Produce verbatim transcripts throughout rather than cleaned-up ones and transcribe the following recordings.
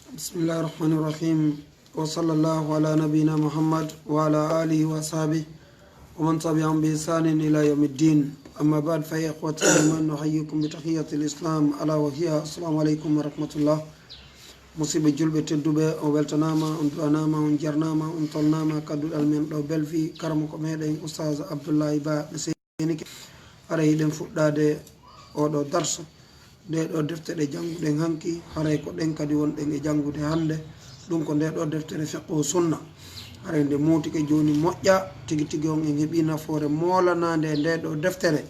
بسم الله الرحمن الرحيم. وصلى الله على نبينا محمد وعلى آله وأصحابه ومن تبعهم بإحسان إلى يوم الدين. أما بعد، فيا إخوتي الإيمان، نحييكم بتحية الإسلام، ألا وهي السلام عليكم ورحمة الله. Musidɓe julɓe tedduɓe, on weltanaama, on du'anaama, on jarnaama, on tolnaama kadduɗal men ɗo belfi karamoko meɗen Oustaz Abdoulaye Ba ɓe Senike. Haray hiɗen fuɗɗaade oɗo darso. Nde ɗo deftere jannguɗen hanki, haray ko ɗen kadi wonɗen e janngude hannde. Ɗum ko nde ɗo deftere Fiqhu Sunna. Haray nde mootike jooni moƴƴa, tigi tigi on en heɓi nafoore moolanaande e nde ɗo deftere.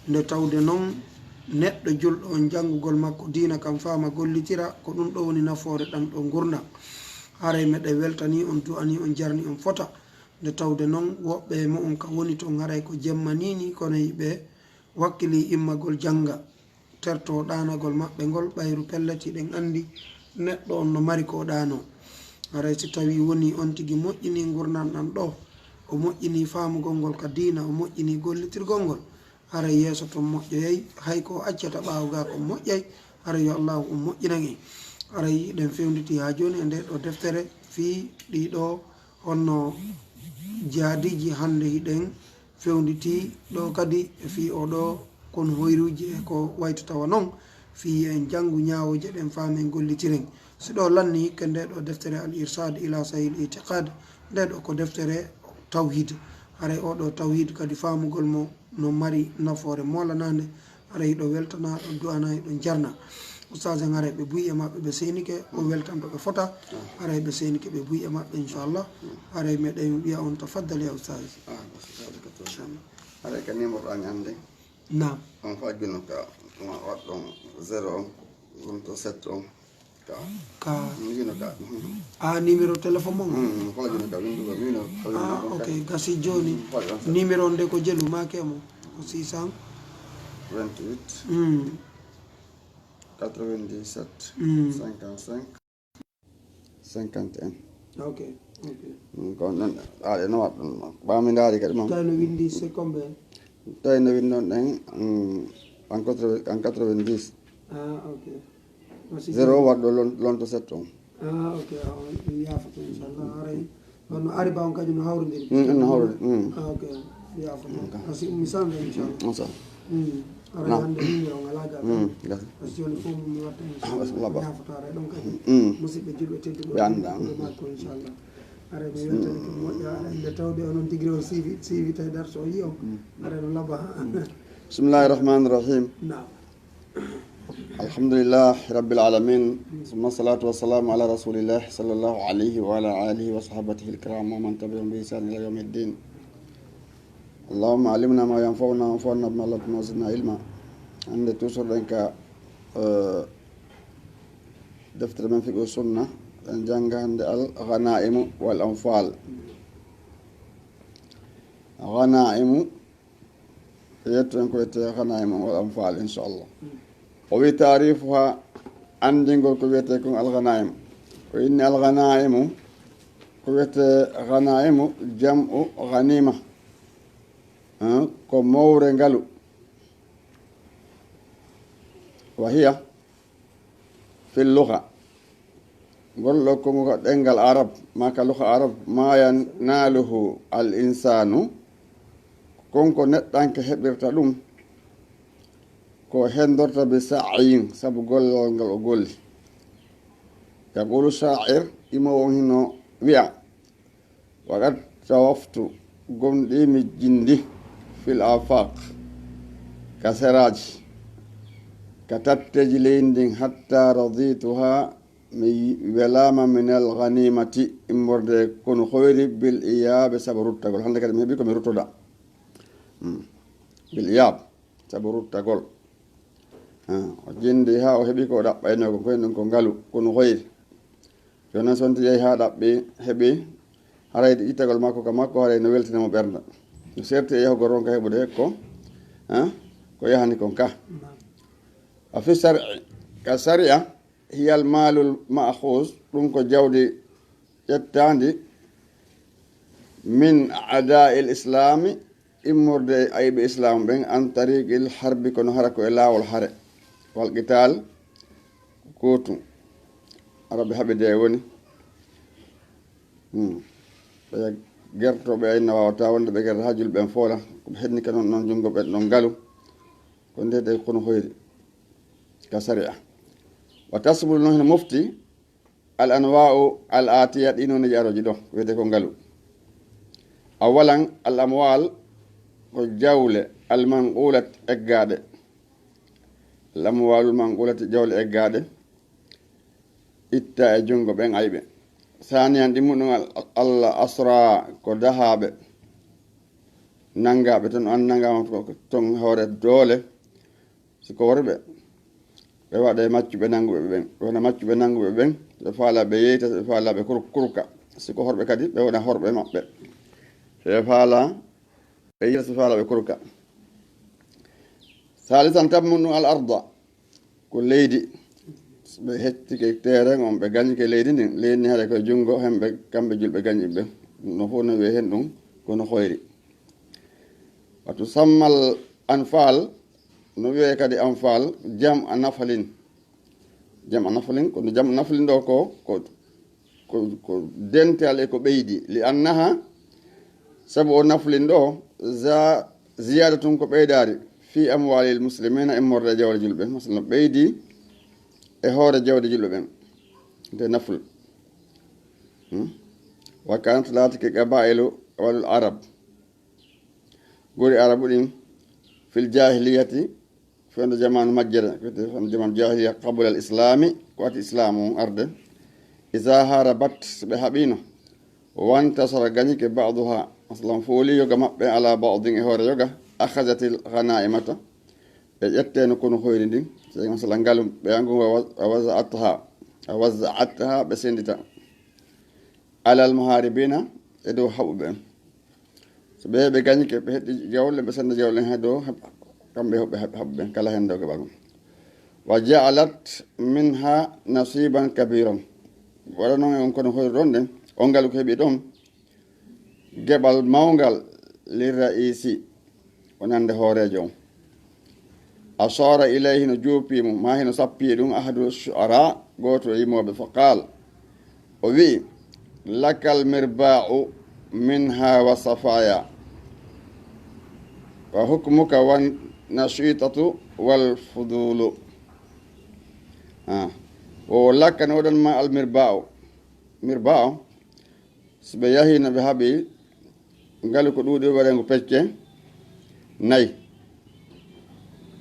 Nde tawde non neɗɗo julɗo on janngugol makko diina kan faama gollitira, ko ɗum ɗo woni nafoore ɗan ɗo ngurndan. Haray meɗen weltanii on, du'anii on, jarni on fota. Nde tawde non woɓɓe e mo'on ka woni ton haray ko jemma nii nii, kono hiɓe wakkilii immagol jannga, tertoo ɗaanagol maɓɓe ngol, ɓayru pellet hiɗen anndi neɗɗo on no mari ko o ɗaanoo. Haray si tawii wonii on tigi moƴƴinii ngurndan ɗan ɗo, o moƴƴinii faamugol ngol ka diina, o moƴƴinii gollitirgol ngol, haray yeeso ton moƴƴoyay, hay ko o accata ɓaawo gaa kon moƴƴay, haray yo Allaahu on moƴƴinan en. Haray hiɗen fewnditi haa jooni e nde ɗo deftere fii ɗii ɗo honno jihaadiiji hannde hiɗen fewnditi ɗo kadi e fii oo ɗo kon hoyruuji e ko wayta tawa non fii en janngu ñaawooje ɗen faamen gollitiren. Si ɗo lanni hikke nde ɗo deftere Al Irsaad ila Sahih Al Itiqaad, nde ɗo ko deftere tawhiid. Haray oo ɗo tawhiid kadi faamugol mo no mari nafoore moolanaande. Haray hiɗo weltana, ɗo du'ana, hiɗo jarna. Ustaas en haray ɓe buy e maɓɓe ɓe seenike, o weltanto ɓe fota. Haray ɓe seenike ɓe buy e maɓɓe, inchallah. Haray meɗen wi'a on tafaddal ya ustaas. Ah, ustaas ka to. Inchallah. Haray ka numéro an ande. Naam. On fa juno ka, ma waɗɗon zéro on, on to sept on. Ka. Ka. Mino ka. A numéro téléphone mon? Mm, ko jino ka windu ko mino. Ah, ok. Gasi joni. Numéro nde ko jelu ma ke mo? Ko six cents? Vingt-huit. Mm. Quatre-vingt-dix-sept. Mm. Cinquante-cinq. Cinquante et un. Ok, ok. Mm, ko non, aɗe no waɗɗon. Ɓaami ndaari kadi ma. Tawi no windi c'est combien? Tawi no windon ɗen, mm, en quatre-vingts, en quatre-vingt-dix. Ah, ok. Zéro waɗɗo lon-, lonto sept on. Ah, ok. Ah, on yaafoto, inchallah. Haray, kono ari ba on kadi no hawrondiri. Mm, no hawrondiri, mm. Ah, ok. Yaafoto. Ok. Kasi mi sanda, inchallah. Mm, inchallah. Mm. Haray hannde numéro on alaa gaa. Mm, gasi. Kasi joni fof mi watta, inchallah. Laba. Yaafoto haray ɗon kadi. Mm. Musidɓe julɓe tedduɓe. Ɓe annda. Ɓe makko, inchallah. Haray mi weltani ko moƴƴa, nde tawde onon tigi on siifi, siifi tawi darso o yi on. Mm. Haray no laba. Mm. Bismillahir Rahmanir Rahim. Naam. الحمد لله رب العالمين، ثم الصلاة والسلام على رسول الله صلى الله عليه وعلى آله وصحبه الكرام ومن تبعهم بإحسان إلى يوم الدين. اللهم علمنا ما ينفعنا وانفعنا بما علمتنا وزدنا علما. Hannde toujours ɗen ka, eh, deftere men Fiqhu Sunna, en jannga hannde al ghanaimu wal anfal. Ghanaimu, yetto en ko wiyetee ghanaimu wal anfal, inchallah. O wi taarifuha, anndingol ko wiyetee kon alghanaimu. O inni alghanaimu, ko wiyetee ghanaimu, jam'u ghanima. Hein, ko mowre ngalu. Wa hiya fil lugha. Ngol ɗo kongu ka ɗemngal Arab, maa ka lugha Arab, ma yanaluhu al insanu, kon ko neɗɗanke heɓirta ɗum, ko hendorta bi sa'yin, sabu gollal ngal o golli. Yaqulu sha'ir, imoowo on hino wi'a, Wa qad tawaftu, gomɗii mi jindi, fil afaq, ka seraaji, ka tatteeji leydi ndin, hatta radituha, mi welaama, minal ghanimati, immorde konu hoyri, bil iyabi, sabu ruttagol. Hannde kadi mi heɓi ko mi ruttoda. Hmm. Bil iyab, sabu ruttagol. Ah, o jindi haa o heɓi ko o ɗaɓɓaynoo kon, ko en ɗum ko ngalu, konu hoyri. Jooni noon, so wonti yehi haa ɗaɓɓi, heɓi, haray ittagol makko ka makko, haray no weltina mo ɓernde. No serti e yahugol ronka heɓude ko, ah, ko yahani kon ka. Wa fi shar'i, ka sariya, hiyal maalul ma'khuz, ɗum ko jawdi ƴettaandi min a'daa'il islami, immorde e ayɓe Islaam ɓen, an tariqil harbi, kono hara ko e laawol hare, wal qital, kootu. Arabe haɓide e woni. Hmm. Ɓe gerto ɓe ayna wawata wonde ɓe gerta ha julɓe ɓen foola. Ko ɓe hedni ka non, non jungo ɓen non ngalu. Ko ndede kono hoyri ka sariya. Wa tasbulu non hino mofti al anwa'u al atiya ɗi non e jaroji ɗo wiyete ko ngalu. Awalan al amwal ko jawle al manqulat eggaɗe. Al amwalul manqulati jawle eggaɗe. Itta e jungo ɓen ayɓe. Saniyan ɗi muɗum al-, Allah asra ko dahaɓe. Nangaɓe ton an nangama ton hoore doole. Si ko worɓe, ɓe waɗa e maccuɓe nanguɓe ɓe ɓen. Ɓe wona maccuɓe nanguɓe ɓen, ɓe faala ɓe yeyta, ɓe faala ɓe kur-, kurka. Si ko horɓe kadi, ɓe wona horɓe maɓɓe. Ɓe faala ɓe yeyta, si faala ɓe kurka. Salisan tammu ɗum al arda, ko leydi. Ɓe hettike terrain on, ɓe gañike leydi ndin. Leydi ndin haɗa koye junngo, hemɓe, kamɓe julɓe gañi ɓe. No fof no wiye hen ɗum, kono hoyri. Wa tusammal anfal, no wiye kadi anfal, jam a nafalin. Jam a nafalin, kono jam a nafalin ɗo ko, ko, ko, ko dental e ko ɓeydi. Li annaha, sabu o nafalin ɗo, za-, ziyada tun ko ɓeydaari, fi amwalil muslimina, immorde e jawle julɓe. Masalan, ɓeydi e hoore jawle julɓe ɓen. Nde naful. Hmm? Wa kanat laatike qabailu walul arab. Guri Arabu ɗin fil jahiliyati, fewndo jamaanu majjere, wiyete fewndo jamaanu jahiliya, qabla al islami, ko ati islaamu on arde. Iza harabat, so ɓe haɓino, wantasara gañike ba'duha, masalan, fooli yoga maɓɓe ala ba'din e hoore yoga, akhazatil ghanaimata, ɓe ƴetteno kono hoyri ndin, so masalan ngalu ɓe angu wa-, wa-, wazaatha, wazaatha, ɓe sendita. Alal muharibina, e dow haɓuɓe en. So ɓe, ɓe gañike, ɓe heɓi jawle, ɓe senda jawle en ha dow, heɓ-, kamɓe heɓɓe, heɓ-, haɓuɓe en, kala hen dow keɓal mum. Wa ja'alat minha nasiban kabiran. Waɗa noon e on kono hoyru ɗon ɗen, on ngalu ko heɓi ɗon, geɓal mawngal li ra'isi, wonande hooreejo on. Ashara ilayhi, no joopi mo, ma hino sappi e ɗum, ahadu shu'ara, gooto e yimooɓe, fa qaal, o wi'i, lakal mirba'u minha wa safaya, wa hukmuka wa nashitatu wal fudulu. Ah. O lakka no waɗan ma al mirba'u. Mirba'u, so ɓe yahi no ɓe haɓi, ngalu ko ɗuuɗi waɗango pecce nayi.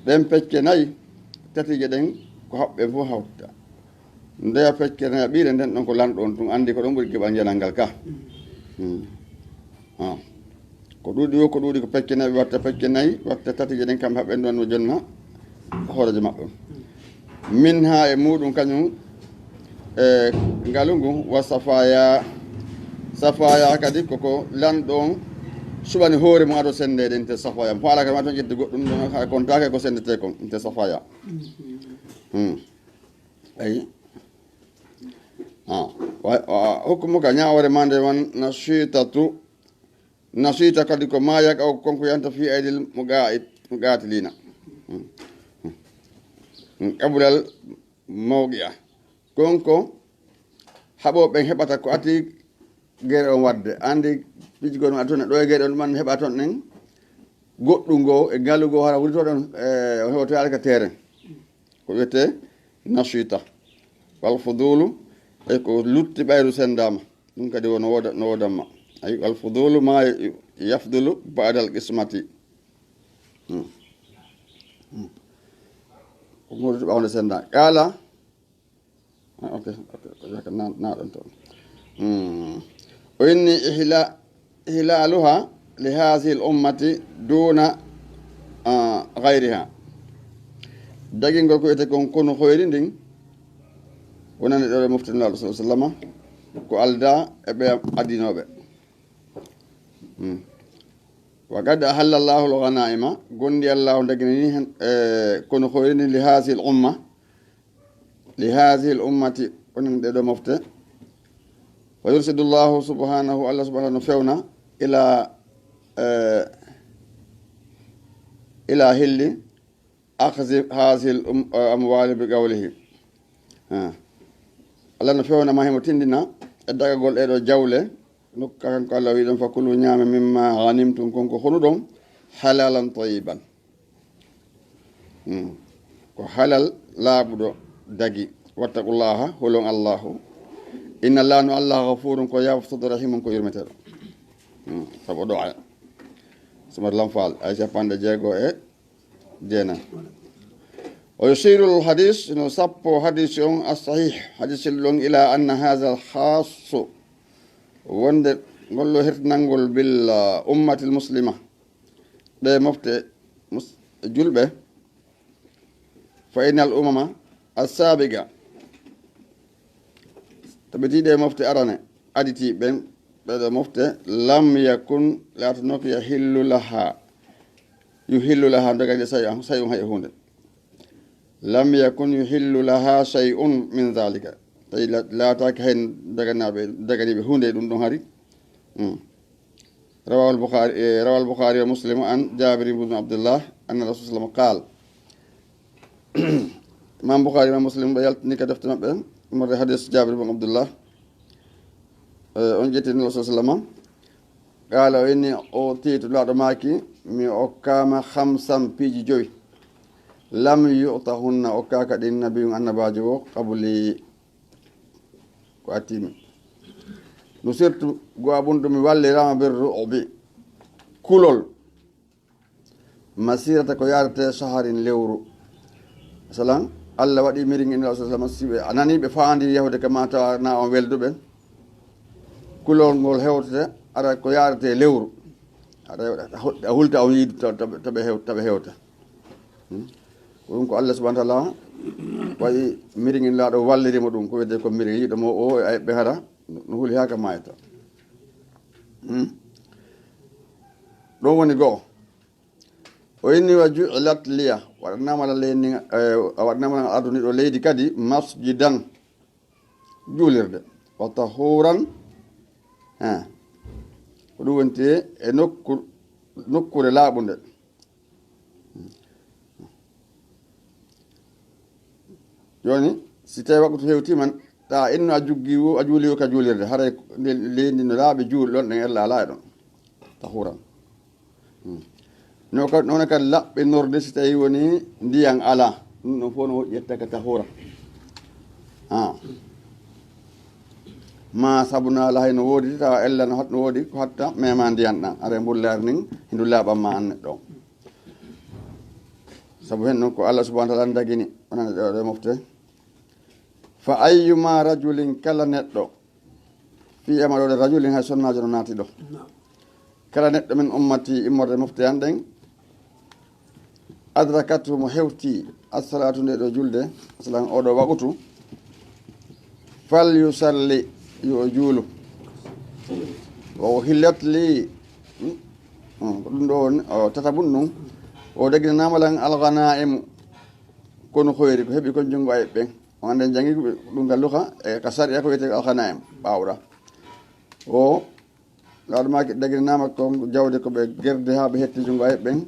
Ɗen pecce nayi, tatiije ɗen ko haɓɓe fof hawta. Ndeya pecce nayi ɓiire nden ɗon ko lanɗo on tun anndi ko ɗon ɓuri geɓal njanal ngal ka. Hmm. Ah. Ko ɗuuɗi o, ko ɗuuɗi ko pecce nayi, watta pecce nayi, watta tatiije ɗen kamɓe haɓɓe ɗon no jonna hooreejo maɓɓe. Minha e muɗum kañum, e ngalu ngu, wa safaya. Safaya kadi koko lanɗo on suɓani hoore mum ado sendede, inte safaya. Faala kadi ma toon ƴetti goɗɗum ɗum, haɗa kontaake ko sendete kon, inte safaya. Hmm. Ayi. Ah. Wa, wa, hukmuka ñaawore ma nde won nasitatu. Nasita kadi ko ma yaqa o ko konko yanta fi aydil muqatilina. Hmm. Hmm. Qabulal mawqi'a. Konko haɓooɓe ɓen heɓata ko ati gere on wadde. Andi pijgol ma toon e ɗo e gere on man heɓa toon ɗen. Goɗɗum ngo e ngalu ngo hara woni toon ɗon, e, on heɓotoyaade ka terrain. Ko wiyetee nasita. Wal fudulu, e ko lutti ɓayru sendaama. Ɗum kadi won no wooda, no woodanma. Ay, al fudulu ma yafdulu ba'dal qismati. Hmm. Hmm. Ko ngol ɓawde senda. Qala. Ah, ok, ok, ok, yaka na, na ɗon to. Hmm. O inni ihla-, ihlaluha li hadhihi al ummati duna, ah, ghayriha. Dagingol ko wiyetee kon kono hoyri ndin. Wonande ɗo mofte Nulaaɗo sallallahu alaihi wasallam ko alda e ɓe adinooɓe. Hmm. Wa qad ahalla Allahu al-ghanaima, gondi Allahu daginani hen, eh, kono hoyrini li hadhihi al-umma, li hadhihi al-ummati, wonande ɗo mofte. Wa yursidu Allahu subhanahu, Allah subhanahu no fewna, ila, eh, ila hilli, akhzi hadhihi al-um-, amwali bi qawlihi. Ha. Allah no fewnama, himo tindina e dagagol ɗee ɗoo jawle. Nokka kanko Allah wi'i ɗon, "Fakulu, ñaame, mimma ghanimtum, kon ko honuɗon, halalan tayyiban." Hmm. Ko halal laaɓuɗo dagi. "Wattaqullaha, hulon Allahu. Inna Allaha, no Allah, ghafurun, ko yaafotooɗo, rahimun, ko yurmeteeɗo." Hmm. Sabu ɗo aya. Surat Lanfal, aya capanɗe jeego e jeenayi. O yusirul hadis, no sappo hadis on as-sahih, hadis ɗon, ila anna hadha al-khassu, wonde ngol ɗo hertinangol bil, uh, ummatil muslima, ɗe mofte mus-, julɓe, fa innal umama as-sabiqa, tabitii ɗe mofte arane, aditi ɓen, ɓeɗo mofte, lam yakun, laatanoki, yahillu laha, yuhillu laha, dogani ɗe shay'un, shay'un, hay huunde. Lam yakun yuhillu laha shay'un min dhalika. Tawi la-, laataaki hay daganaɓe, daganiɓe huunde e ɗum ɗon hari. Hmm. Rawahul Bukhari, eh, rawal Bukhari wa Muslim an Jabir ibn Abdullah anna Rasul sallallahu alaihi wasallam qal. Imam Bukhari, Imam Muslim, ɓe yaltini ka defte maɓɓe, immorde hadis Jabir ibn Abdullah. Eh, on ƴettini Rasul sallallahu alaihi wasallam. Qala, o inni, utitu, Nulaaɗo maaki, mi okkaama khamsan, piiji jowi. Lam yu'tahunna, okkaaka ɗin nabiyun, annabaajo wo, qabli, ko attiimi. Nusirtu, go'aɓun ɗum mi walliraama, bir ru'bi, kulol. Masirata, ko yaarete, shaharin, lewru. Masalan, Allah waɗi mirin inna Rasul sallallahu alaihi wasallam, si ɓe a nani ɓe faandi yahude kama tawa na on welduɓe. Kulol ngol hewtete, ara ko yaarete lewru. Aɗa, a hulta on yiide to, to, to ɓe hew-, to ɓe hewta. Hmm? Ko ɗum ko Allah subhanahu wa ta'ala waɗi mirin inna ɗo wallirimo ɗum, ko wiyetee ko mirin yiɗo mo o e ayɓe hara, no huli haa ka maayata. Hmm? Ɗum woni go'o. O inni, wa ju'ilat liya, waɗanaama lan leydi ndin, eh, a waɗanaama lan aduna ɗo leydi kadi, masjidan, juulirde, wa tahuran, eh, ko ɗum wonti e nokku, nokkuure laaɓunde. Jooni, si tawi waqtu hewtiima, ta inno a juggi wo, a juuli wo ka juulirde, haray nde leydi no laaɓi, juul ɗon, ɗen ella alaa e ɗon. Tahuran. Hmm. No ka, noon kadi laɓɓinorde si tawi woni ndiyan alaa. Ɗum ɗon fof no ƴetta ka tahura. Ah. Ma sabu na alaa hay no woodi, tawa ella no hat-, no woodi ko hatta mema ndiyan ɗan. Are mbullaari ndin, hindu laaɓan ma an neɗɗo. Sabu hen ɗon ko Allah subhanahu wa ta'ala dagini, onon ɗo, ɗo mofte. Fa ayyuma rajulin, kala neɗɗo, fi amaɗo de rajulin, hay sonnaajo no naati ɗo. Naam. Kala neɗɗo min ummati, immorde mofte an ɗen, adrakatu, mo hewti, as-salatu, nde ɗo julde, masalan, oɗo waqtu, fal yusalli, yo o juulu. Wa uhillat li, hmm? Hmm, ko ɗum ɗo woni, o, tatabun ɗum, o daginanaama lan al-ghanaimu, konu hoyri, ko heɓi kon junngo ayɓe ɓen. On ande janngi ko ɗum ka luka, e ka sariya ko wiyetee al-ghanaim, ɓaawɗa. O, Nulaaɗo maaki daginanaama ko jawdi ko ɓe gerdi haa ɓe hetti junngo ayɓe ɓen,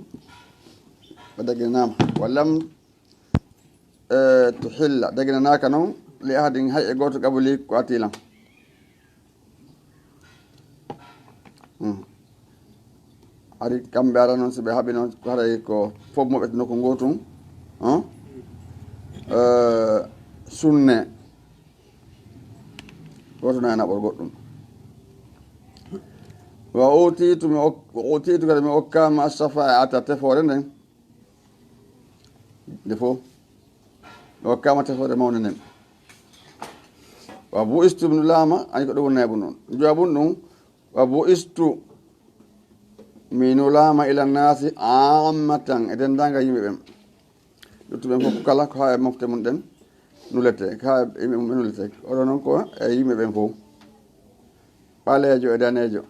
ɓe daginanaama. Wa lam, eh, tuhilla, daginanaaka non, li ahadin, hay e gooto, qabli, ko atii lan. Hmm. Ari kamɓe ara noon, si ɓe haɓi noon, ko haray ko fof moɓete nokku ngootum, hmm? Eh, sunne. Gooto na e naɓor goɗɗum. Wa utiitu, mi ok-, wa utiitu kadi mi okkaama ash-shafaa'ata, tefoore nden. Nde fof. Mi okkaama tefoore mawnde nden. Wa bu'istu, mi nulaama, ani ko ɗum woni naybun ɗum. Jawabun ɗum, wa bu'istu, mi nulaama ila naasi aammatan, e denndaangal yimɓe ɓen. Luttuɓe ɓen fof kala ko haa e mofte mum ɗen nulete, ko haa e yimɓe mum ɓe nulete. Oɗo noon ko e yimɓe ɓen fof. Ɓaleejo e daneejo.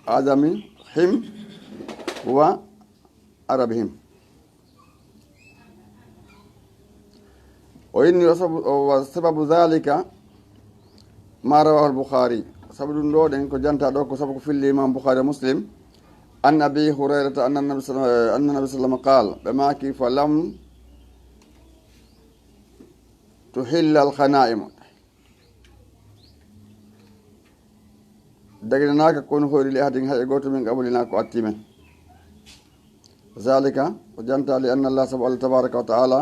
Ajamihim wa arabihim. O inni o sabu, o wa sababu zalika ma rawahu al-Bukhari. Sabu ɗum ɗo ɗen ko janta ɗo ko sabu ko filli Imam Bukhari e Muslim. An Abi Hurayrata anna Nabi sallam, anna Nabi sallam qaal. Ɓe maaki, "Fa lam tuhilla al-ghanaim." Daginanaaka kon hoyri li ahadin hay e gooto min qablinaa ko atti men. Zalika, o janta li anna Allah, sabu Allah tabaraka wa taala,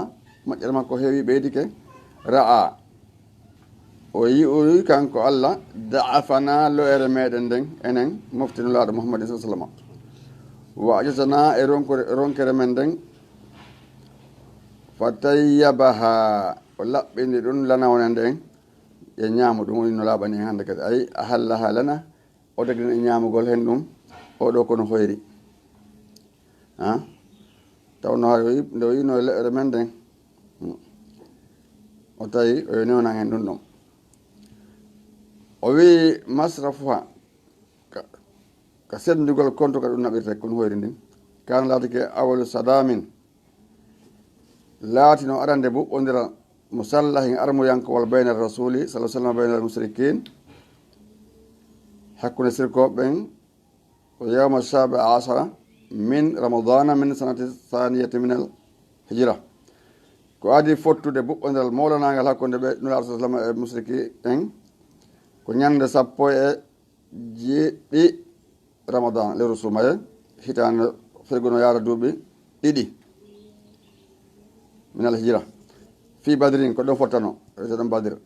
moƴƴere makko heewi ɓeydike, ra'a, o yi'uyi kanko Allah, da'afana, lo'ere meɗen nden, enen, mofti Nulaaɗo Muhammadin sallallahu alaihi wasallam. Wa ajazana e ronkore, ronkere men nden, fa tayyabaha, o laɓɓini ɗum lana wona nden, e ñaamu ɗum woni no laaɓani en hannde kadi. Ay, a hallaha lana, o dagdina e ñaamugol hen ɗum, o ɗo kono hoyri. Ha? Taw no hari o yi-, nde o yino e le'ere men nden. Hmm. O tawi o yo newnan hen ɗum ɗon. O wi masrafuha, ka, ka senndugol konto ka ɗum naɓirte kon hoyri ndin. Kan laatike awalu sadamin. Laatino arande buɓɓondiral musallahin armuyankowal bayna rasuli sallallahu alaihi wasallam bayna al mushrikin. Hakkunde sirkooɓe ɓen, o yawma shabi ashara min ramadana min sanati thaniyati min al hijra. Ko adi fottude buɓɓondiral mawlanangal hakkunde ɓe Nulaaɗo sallallahu alaihi wasallam e mushriki en, ko ñande sappo e jeeɗiɗi Ramadan, lewru sumaye, hitaande ferguno yaara duuɓi ɗiɗi min al hijra. Fi badrin, ko ɗon fottano, wiyete ɗon Badir.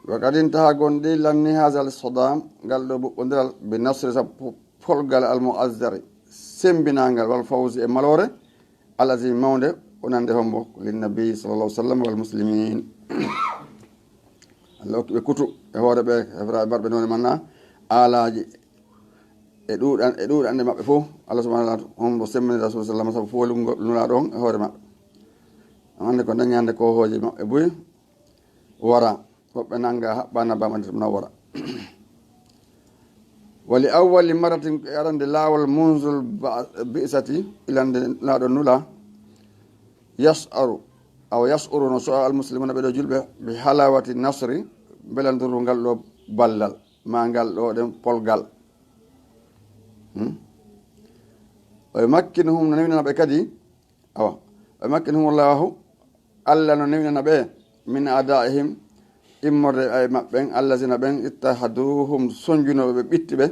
Wa qad intaha, gonɗi lanni, hazal sodam, ngal ɗo buɓɓondiral, bi nasri, sabu polgal al muazzari, sembinangal, wal fawzi, e maloore, al azim, mawnde, wonande hombo, lin nabi sallallahu alaihi wasallam wal muslimin. Allah hokki ɓe kutu e hoore ɓe, heɓra ɓe mbarɓe noone manna, aalaaji e ɗuuɗan-, e ɗuuɗanɗe maɓɓe fof. Allah subhanahu wa ta'ala hombo semmini Rasul sallallahu alaihi wasallam sabu foolingol Nulaaɗo on e hoore maɓɓe. On anndi ko dañi hannde kohooji maɓɓe buy wara, woɓɓe nannga haɓɓa nabba Madinatul Munawwara. Wa li awwali marratin, e arande laawol, munzul ba-, bi'sati, ilande laaɗo nula, yas'aru, aw yas'uru, no so al muslimuna, ɓe ɗo julɓe, bi halawati nasri, belanduru ngal ɗo ballal, ma ngal ɗo ɗen polgal. Hmm? Wa yumakkinuhum, no newinana ɓe kadi, awa, wa yumakkinuhumullahu, Allah no newnana ɓe, min a'da'ihim, immorde e maɓɓen, allazina ɓen, ittahaduhum, sonjunooɓe ɓe, ɓitti ɓe,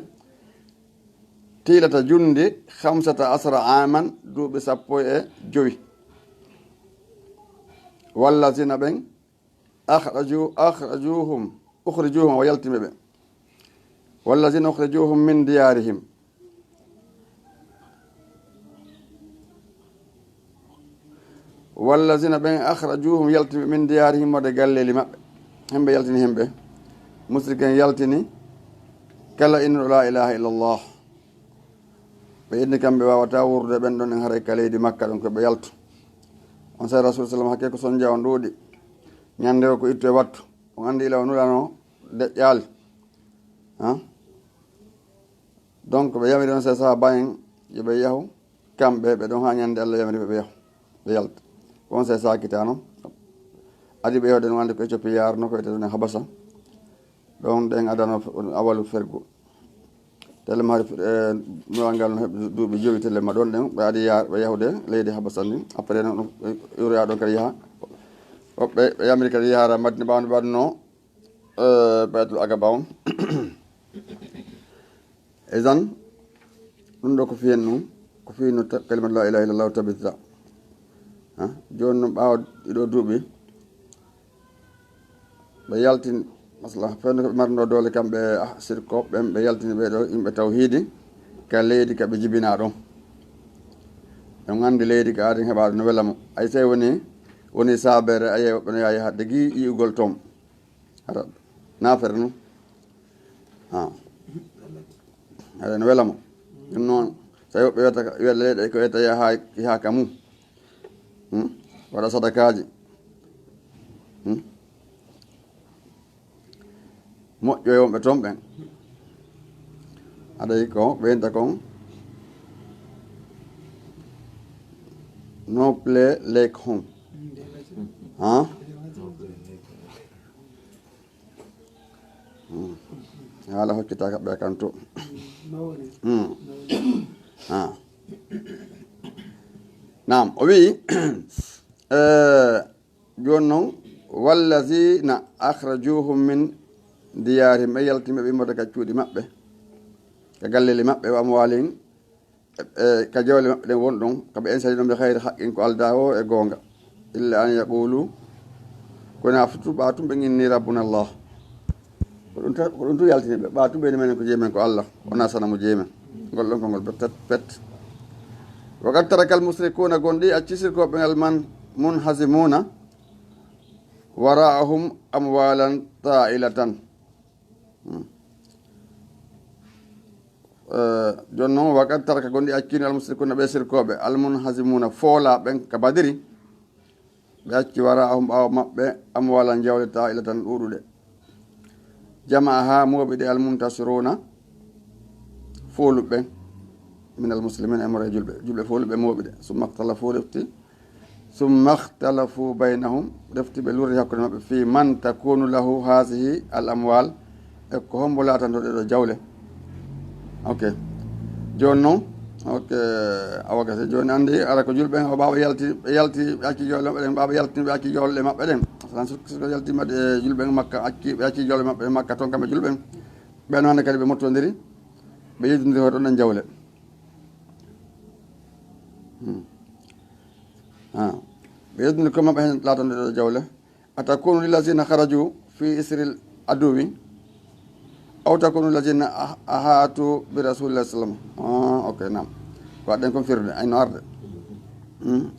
tilata junndi, khamsata asra aman, duuɓi sappo e jowi. Wallazina ɓen, akhraju-, akhrajuhum, ukhrijuhum, o yaltini ɓe. Wallazina ukhrijuhum min diyarihim. Wallazina ɓen akhrajuhum, yaltini ɓe, min diyarihim, wonde galleeli maɓɓe. Hemɓe yaltini hemɓe. Musriken yaltini kala innuɗo la ilaha illallah. Ɓe inni kamɓe wawata wuurdude ɓen ɗon en haray ka leydi Makka ɗon ko ɓe yaltu. On saa'i Rasul sallam hakke ko sonja on ɗuuɗi. Ñande o ko ittu e wattu. On anndi ila o nulano deƴƴaali. Ha? Donc, ɓe yamiri on saa'i sahaba en, yo ɓe yahu, kamɓe, ɓe ɗon haa ñande Allah yamiri ɓe, ɓe yahu, ɓe yalta. Ko on saa'i sahaba kitano. Adi ɓe yahde no wonde ko Ethiopie yaarno, ko wiyetee ɗon Habasa. Ɗon ɗen adano awalu fergu. Telle ma, eh, nulal ngal no heɓi duuɓi jowi telle ma ɗon ɗen, ɓe adi ya-, ɓe yahude leydi Habasa ndin. Après non, ɗum, eh, yoroya ɗon kadi yaha. Woɓɓe, ɓe yamiri kadi yahara Madina ɓaawde waɗno, eh, Baytul Aqaba on. Idan, ɗum ɗo ko fiyen ɗum, ko fiyen no ta-, kalimatu la ilaha illallah tabitata. Ha? Jooni noon ɓaawo ɗiɗo duuɓi, ɓe yaltini, masala, fewndo ko ɓe marno doole kamɓe, ah, sirko, ɓen ɓe yaltini ɓe ɗo yimɓe tawhiidi, ka leydi ka ɓe jibinaa ɗon. On anndi leydi ka aaden heɓaade no wela mo. Ay sey woni, woni saabeere, aye woɓɓe no yaayi haɗde gi yi'ugol toon. Hara, naafere non. Ha. Hara no wela mo. Ɗum noon, so woɓɓe wiyata ka, wiya leyɗe ko wiyata yaha, yaha ka mum. Hmm? Waɗa sadakaaji. Hmm? Moƴƴo e wonɓe toon ɓen. Haɗay ko ɓe inta kon no play like home. Ha? Hmm. Haala hokkitaaka ɓe kan to. Hmm. Ha. Naam, o wi'i, eh, jooni noon, wallazina akhrajuhum min ديارهم, ɓe yaltini ɓe immorde ka cuuɗi maɓɓe, ka galleeli maɓɓe, وأموالهم, e, e ka jawle maɓɓe ɗen won ɗon, ka ɓe ensani ɗon, بغير حق, ko aldaa o e goonga. إلا أن يقولوا, ko na futu ɓa tun ɓe inni ربنا الله. Ko ɗum ta-, ko ɗum tun yaltini ɓe, ɓa tun ɓe inni menen ko jeyi men ko Allah, wonaa sanamu jeyi men. Ngol ɗon konngol pet, pet. وقد ترك المشركون, gonɗi acci sirkooɓe ngal man, منهزمون وراءهم أموالا طائلة. Hmm. Eh, jooni non, وقد ترك, gonɗi accini, المشركون, ɓe sirkooɓe, المنهزمون, foolaa ɓen ka Badiri, ɓe acci وراءهم, ɓaawo maɓɓe, أموالا, jawle, طائلة, ɗuuɗuɗe. جمعها, mooɓi ɗe, المنتصرون, fooluɓe ɓen, من المسلمين, e immorde julɓe, julɓe fooluɓe mooɓi ɗe. ثم اختلفوا, refti ثم اختلفوا بينهم, refti ɓe lurri hakkunde maɓɓe, في من تكون له هذه الأموال, e ko hombo laatanto ɗee ɗoo jawle. Ok. Jooni non, ok, awa gasi. Jooni anndi, ara ko julɓe ɓen, o ɓaawo yalti, ɓe yalti, ɓe acci jawle maɓɓe ɗen, ɓaawo yalti, ɓe acci jawle maɓɓe ɗen. Masalan, so, so yalti maɓɓe, e, julɓe ɓen Makka, acci, ɓe acci jawle maɓɓe Makka, ton kamɓe julɓe ɓen. Ɓen hannde kadi ɓe mottondiri, ɓe yeddondiri hoto ɗon jawle. Hmm. Ah. Ɓe yeddini ko maɓɓe heen laatanɗe ɗo jawle. أتكون للذين خرجوا في إثر العدو أو تكون للذين أح-، أحاطوا برسول الله صلى الله عليه وسلم. Ah, ok, naam. Ko waɗɗen kon firde, ay no arde. Hmm.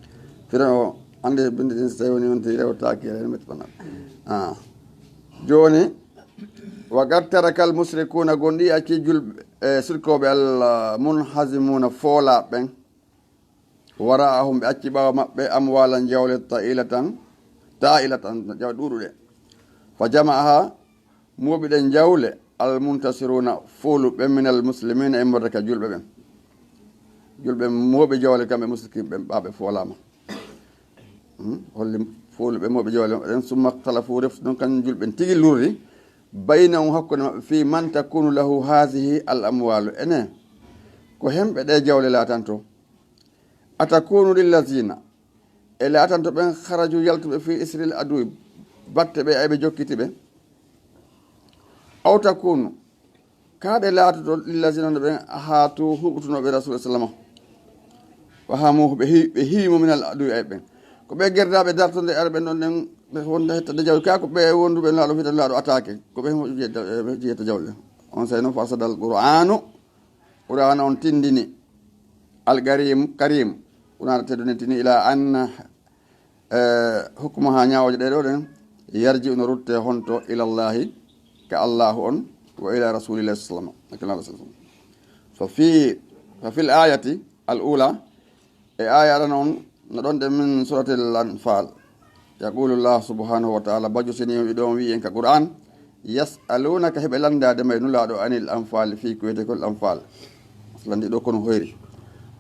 Firo o, annde bindi ɗin so tawi woni on tawi rewtaaki, rewtaaki, metti bana. Ah. Jooni, وقد ترك المشركون, gonɗi acci julɓe, e sirkooɓe Allah, منهزمون, foolaa ɓen, وراءهم, ɓe acci ɓaawo maɓɓe, أموالا, jawle, طائلة, طائلة, jawle ɗuuɗuɗe. فجمعها, mooɓi ɗen jawle, المنتصرون, fooluɓe, من المسلمين, immorde ka julɓe ɓen. Julɓe mooɓi jawle kamɓe musrikiiɓe ɓen, ɓaawo ɓe foolaama. Hmm? Holli fooluɓe mooɓi jawle maɓɓe ɗen, ثم اختلفوا, refti ɗon kan julɓe ɓen tigi lurri, بينهم, hakkunde maɓɓe, في من تكون له هذه الأموال, enen, ko hemɓe ɗee jawle laatanto. أتكون للذين, e laatanto ɓen, خرجوا, yaltuɓe, في إثر العدو, batte ɓe, ay ɓe jokkiti ɓe. أو تكون, kaa ɗe laatoto, للذين, no ɓen, أحاطوا, huɓtunooɓe رسول الله صلى الله عليه وسلم. فهموه, ɓe hi-, ɓe hiwi mo, من العدو, ay ɓen. Ko ɓe gerdaaɓe dartonde ara ɓen ɗon ɗen, ɓe wonda hettade jawle, kaa ko ɓe wonduɓe Nulaaɗo, fita Nulaaɗo attaqué, ko ɓe mo jiyata, ɓe jiyata jawle. Onsay non, فأرشد القرآن, Qur'aana on tindini, الكريم, Karim, Qur'aana tedduɗo tindini, إلى أن, eh, حكمها, ñaawooje ɗee ɗoo ɗen, يرجع, no rutte honto, إلى الله, ka Allaahu on, وإلى رسول الله صلى الله عليه وسلم. ففي، ففي الآية الأولى, e aaya arano on, no ɗon ɗen من سورة الأنفال. يقول الله سبحانه وتعالى, bajjo seniiɗo on wi'i en ka Qur'aan, يسألونك, hiɓe lanndaade ma, Nulaaɗo, عن الأنفال, fii ko wi'etee ko al-anfal. Landi ɗoo kono hoyri.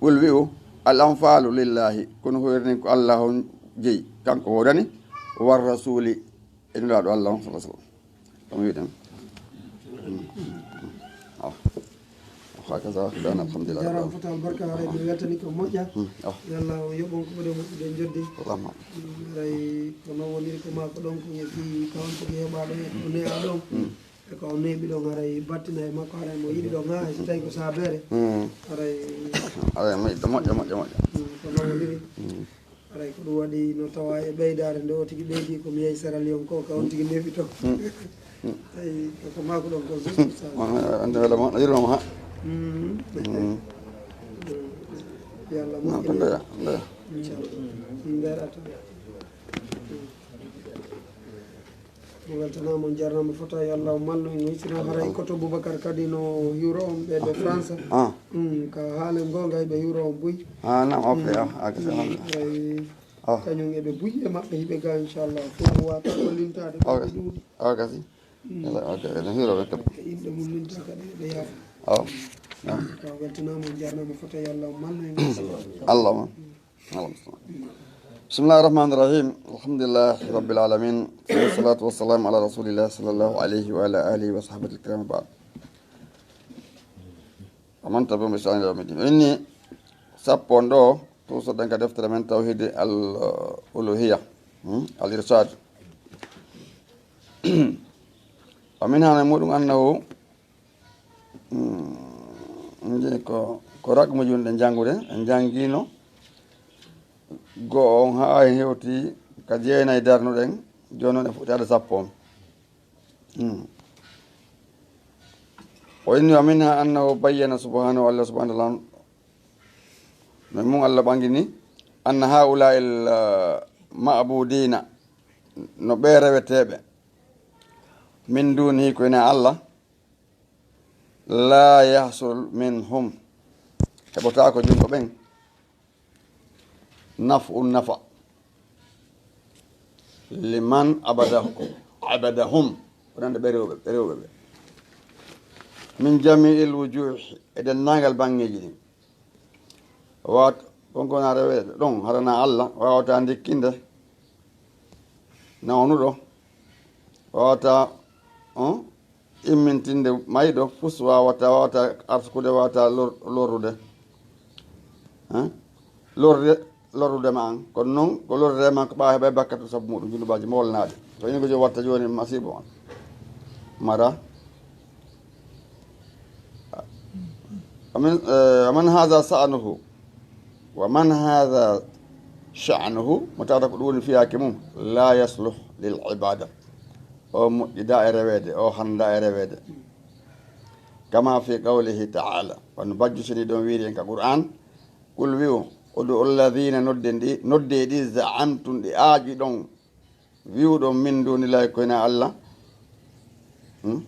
قل, wi'u, الأنفال لله, kono hoyri nin ko Allah on jeyi, kanko woodani, والرسول, e Nulaaɗo Allah on, صلى الله عليه وسلم. Ɗum wiɗen. Awa. Hakaza, ɗon, alhamdulillah. Jaaraama fota albarka, haray mi weltani ko moƴƴa. Hmm, awa. Yo Allah o yoɓon ko ɓuri moƴƴude joddi. Allahumma. Hmm, haray ko non woniri ko maa ko ɗon ko e fii ka on tigi heɓaa ɗon e ko neeɓaa ɗon. Hmm. E ko on neeɓi ɗon haray battina e makko haray mo yiɗi ɗon haa hay so tawi ko saabeere. Hmm. Haray. Haray moƴƴa, moƴƴa, moƴƴa, moƴƴa. Hmm, ko non woniri. Hmm. Haray ko ɗum waɗi no tawa e ɓeydaare nde o tigi ɓeydi ko mi yehi Sierra Leone ko, ka on tigi neeɓi to. Mm. Mm. Tawi ko, ko maaku ɗon ko juste ça. On, on, on, on, on, on, on, ha? Mm. Mm. Yo Allah moƴƴin. Ndeya, ndeya. Inchallah. Ndeya to. Mo weltanaama, on njaarnaama fota, yo Allah mallu en, hisina haray koto Boubacar kadi no hiwro on ɓe to France. Ah. Mm, ka haala goonga, hiɓe hiwro on buy. Ah, naam, ok, mm, ah, ah, mm, alhamdulillah. Haray oh, kañum eɓe buy e maɓɓe, hiɓe ga, inchallah. Fof wata ko lintaade, oh, ko ɓe ɗuuɗi. Oh, gasi. Mm. Ala, ok, ene hiwro ɓe kam. E inɗe mum linta kadi, ɓe yaafa. Oh, naam. Ka weltanaama, on njaarnaama fota, yo Allah mallu en. Allah, man. Mm. بسم الله الرحمن الرحيم. الحمد لله رب العالمين. والصلاة والسلام على رسول الله صلى الله عليه وعلى آله وصحبه الكرام بعد. ومن تبعهم بإحسان إلى يوم الدين. Inni sappo ɗoo, tuusoɗen ka deftere men Tawhid al-Uluhiyya. Hmm? Al-Irshad. Wa min hana muɗum annahu, mm, nde ko, ko raqmuji woni ɗen janngude, en janngino go'o on haa hewti ka jeenay darnuɗen, jooni noon e fuɗɗaade sappo on. Mm. O inni wa minha annahu bayyana subhanahu, Allah subhanahu wa ta'ala, no mum Allah ɓangini, anna haula'il, uh, ma'budina, no ɓe reweteeɓe, min dunihi, ko ina Allah, la yahsul minhum, heɓotaako junngo ɓen, naf'un nafa, liman abadahu, abadahum, wonande ɓe rewɓe, ɓe rewɓe ɓe. Min jami'il wujuhi, e denndaangal baŋŋeeji ɗin. Waawata, kon ko na reweede ɗon, hara na Allah, waawata ndikkinde nawnuɗo, waawata, on, immintinde mayɗo, fus waawata, waawata arsukude, waawata lor-, lorrude. Hein? Lorrude, lorrude ma an. Kono noon, ko lorrude ma ko ɓaawa heɓa e bakkat sabu muɗum, junubaaji mo wolnaaɗi. To ina ko joom watta jooni masiibo on. Mara. Amin, eh, wa man hadha sha'nuhu. Wa man hadha sha'nuhu, mo tawata ko ɗum woni fiyaake mum, la yasluh lil ibada. O moƴƴida e reweede, o hannda e reweede. Kama fi qawlihi ta'ala, wano bajjusini ɗon wiiri en ka Qur'an, qul wi'u, ud'u alladhina, nodde ndi, nodde ɗi, za'amtum, ɗi aaƴi ɗon, wi'uɗon min dunillahi, ko ina Allah, hmm?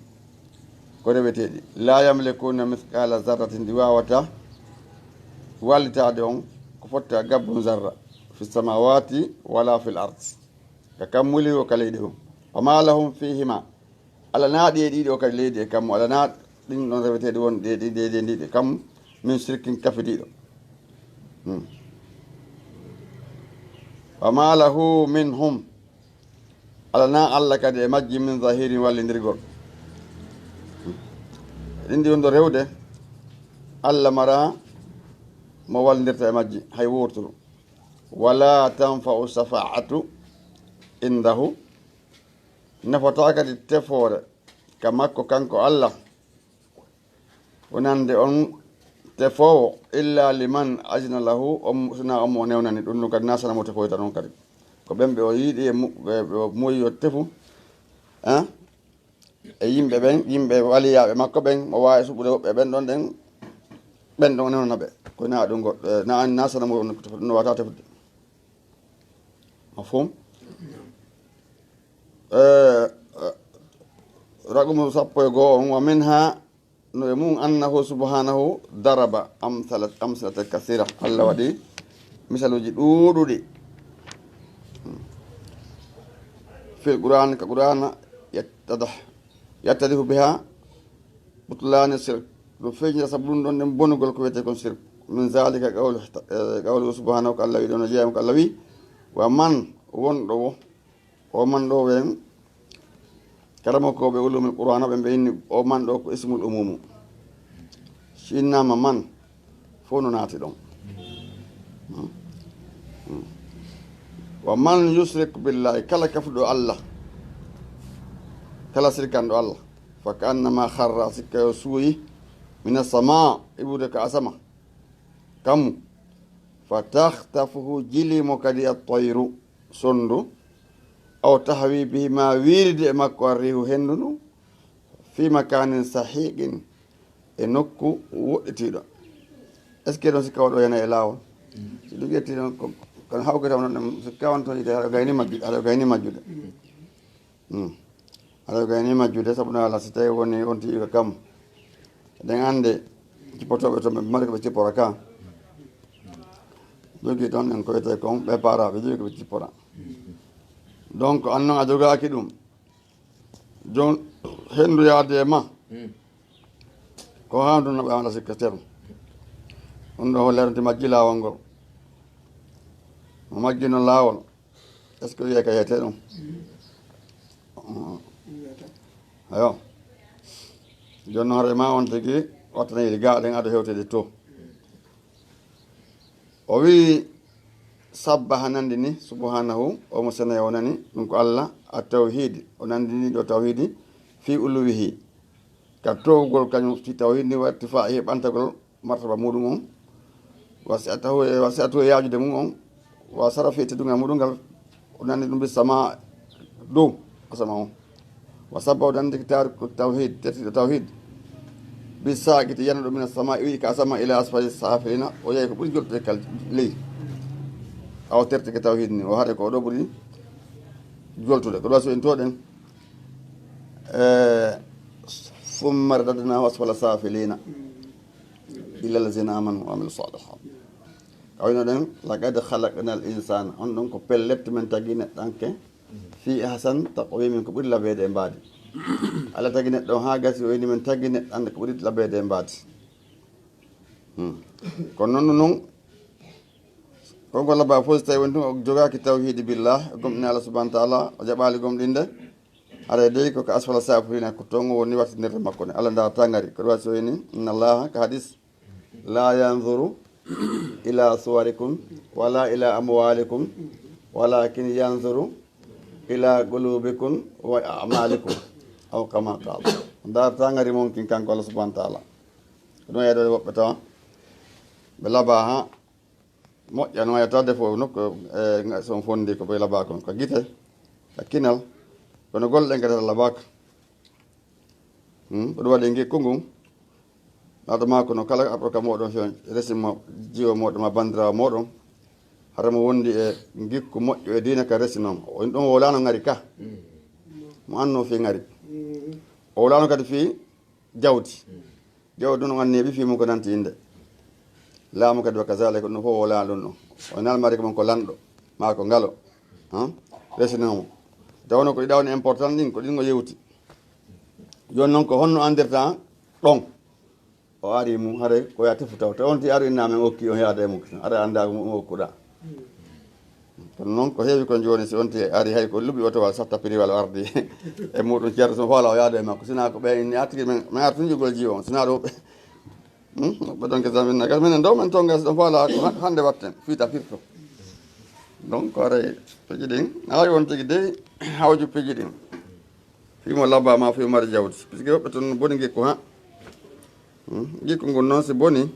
Ko reweteeɗi. La yamlikuna mithqala zarratin, ɗi waawata wallitaade on ko fotta gabbun zarra, fi samawati wala fil ard, ka kammuuli o ka leydi o. Wa ma lahum fihima, alanaa ɗi e ɗiɗo kadi leydi e kammu, alanaa ɗin ɗon reweteeɗi won ɗe ɗi, ɗe, ɗe, ɗi e kammu, min shirkin kafidiiɗo. Hmm. Wa ma lahu minhum, alanaa Allah kadi e majji min zahirin wallindirgol. Hmm. Ɗin ɗi wonɗo rewde, Allah mara mo wallindirta e majji, hay wooturu. Wala tanfa'u shafa'atu indahu, nafataa kadi tefoore ka makko kanko Allah, wonande on tefoowo, illa liman azina lahu, on, sina on mo newnani ɗum, ɗum kadi na sana mo tefoyta ɗon kadi. Ko ɓen ɓe o yiɗi e mu-, ɓe, ɓe o moyi yo tefu, hein? E yimɓe ɓen, yimɓe waliyaaɓe makko ɓen, mo waawi suɓude woɓɓe ɓen ɗon ɗen, ɓen ɗon newnana ɓe. Ko na ɗum goɗɗo, na, na sana mo no, no wata tefude. Mafhum? Eh, eh, raqmu sappo e go'o on, wa minha, no e mum, annahu subhanahu daraba amsalat, amsalata kasira. Allah waɗi misaluuji ɗuuɗuɗi. Fil Qur'an, ka Qur'ana, yattadah, yattadihu biha butlani shirk. Ɗum feeñira sabu ɗum ɗon ɗen bonugol ko wiyetee kon shirk. Min zalika qawlu, eh, qawluhu subhanahu, ko Allah wi ɗon, no jeeyam ko Allah wi, wa man, wonɗo wo, o man ɗo wen, karamokooɓe ulumul Qur'an, ɓe, ɓe inni o man ɗo ko ismul umumu. Si innama man, fof no naati ɗon. Hmm. Hmm. Wa man yushrik billahi, kala kafuɗo Allah, kala sirkanɗo Allah, fa ka annama kharra, sikka yo suuyi, mina sama, iwude ka asama, kammu, fa takhtafuhu, jili mo kadi at-tayru, sonndu, aw tahwi bihi, ma wiiride e makko, ar-rihu, henndu ndu, fi makanin sahiqin, e nokku woɗɗitiiɗo. Est-ce que ɗon sikka waɗo yana e laawol? Si ɗum ƴetti ɗon ko, kono hawkata on ɗon, sikka on toon yiite haɗa gayni majjude, haɗa gayni majjude. Hmm. Haɗa gayni majjude, sabu no ala si tawi woni on tiiɗo kam. Eɗen annde cippotooɓe toon ɓe mari ko ɓe cippora ka. Jogii toon en ko wiyetee kon ɓe paaraaɓe jogii ko ɓe cippora. Donc, an noon a jogaaki ɗum. Jon henndu yaade e ma. Hmm. Ko haandu no ɓe wona sikka ceerno. Ɗum ɗo hollere nde majji laawol ngol. Mo majji noon laawol. Est-ce que wiyee ka yeetee ɗum? Ayo. Jooni noon, hoore ma on tigi, wattana yiɗi gaa ɗen ado hewtede to. O wi'i, sabbaha, nandini, subhanahu, o mo sene o nani, ɗum ko Allah, at-tawhid, o nandini ɗo tawhidi, fi uluwihi, ka towgol kañum fi tawhid ni, wa irtifaihi, ɓantagol martaba muɗum on, wa si'atahu, e wa si'atahu, e yaajude mum on, wa sarafi, e teddungal muɗum ngal, o nani ɗum bi sama dow asama on. Wa sabba, o nani ki taariku tawhid, tertiɗo tawhid, bi saaqiti, yanuɗo mina sama, o yi ka asama, ila asfali safilina, o yahi ko ɓuri joltude kal ley. Awa tertike tawhid ni, o haɗe ko o ɗo ɓuri joltude. Ko ɗo so en to ɗen. Eh, summa radadnahu asfala safilina, illa allazina amanu wa amilu salihat. Ka wayno ɗen, laqad khalaqnal insana, on ɗon ko pellet men tagi neɗɗanke, fi ahsan taqwimin, ko ɓuri labeede e mbaadi. Allah tagi neɗɗo on haa gasi, o wini men tagi neɗɗanke ko ɓuri labeede e mbaadi. Hmm. Kono non, non, konko labaa fof, so tawi woni ɗum o jogaaki tawhiidi billah, o gomɗini Allah subhanahu wa taala, o jaɓaali gomɗinde, haray dey ko ka asfala safilina, ko toon o woni wattinirde makko ne. Allah ndaarata ngari, ko ɗum waɗi so wini, inna Allaha, ka hadis, la yanzuru ila suwarikum, wala ila amwalikum, walakin yanzuru ila qulubikum wa a'malikum, aw kama qala. Ndaarata ngari mon kin, kanko Allah subhanahu wa taala. Ko ɗum yeɗoɗe woɓɓe tawa ɓe labaa ha moƴƴa, no wayata defo nokku, e, so on fondi ko ɓe labaa kon, ko gite, ka kinal, kono golle ɗen kadi labaaka. Hmm, ko ɗum waɗi ngikku ngun, naata ma kono kala arɗo ka mooɗon, so resi mo jiwo mooɗon ma bandiraawo mooɗon, hara mo wondi e ngikku moƴƴo e diina ka resi noon. On ɗon wowlaano ngari ka. Mo anno fii ngari. O wowlaano kadi fii jawdi. Jawdi ɗum on anniyeeɓe fii mum ko nanti innde. Laamu kadi wa kazalika, ɗum fof wowlaano ɗum ɗon. O nalmari ko mon ko lanɗo, maa ko ngalo. Han? Resino mo. Tawno ko ɗiɗa woni important ɗin, ko ɗin o yewti. Jooni noon ko honno anndirta ɗon? O ari mum, haray ko ya tefu taw. Te on ti ari inna men okki, on yaada e mum. Haray anndaa ko mum okkuɗaa. Kono noon ko heewi kon jooni, si on ti ari hay ko luɓi oto wal satta piriwal ardi e muɗum ceerto so faala o yaada e makko. Sinaa ko ɓe inni attigi men, men artu njogol jiwo on. Sinaa ɗo ɓe, hmm? Ɓe ɗon ke samin nagas. Minen ɗo men tonga si ɗon faala ko han-, hannde watten. Fiita firto. Donc ko aray peji ɗin. Haray on tigi dey hawju peji ɗin. Fii mo labaa ma fii mo mari jawdi. Puisque woɓɓe ton boni ngikku ha. Hmm? Ngikku ngun noon si boni,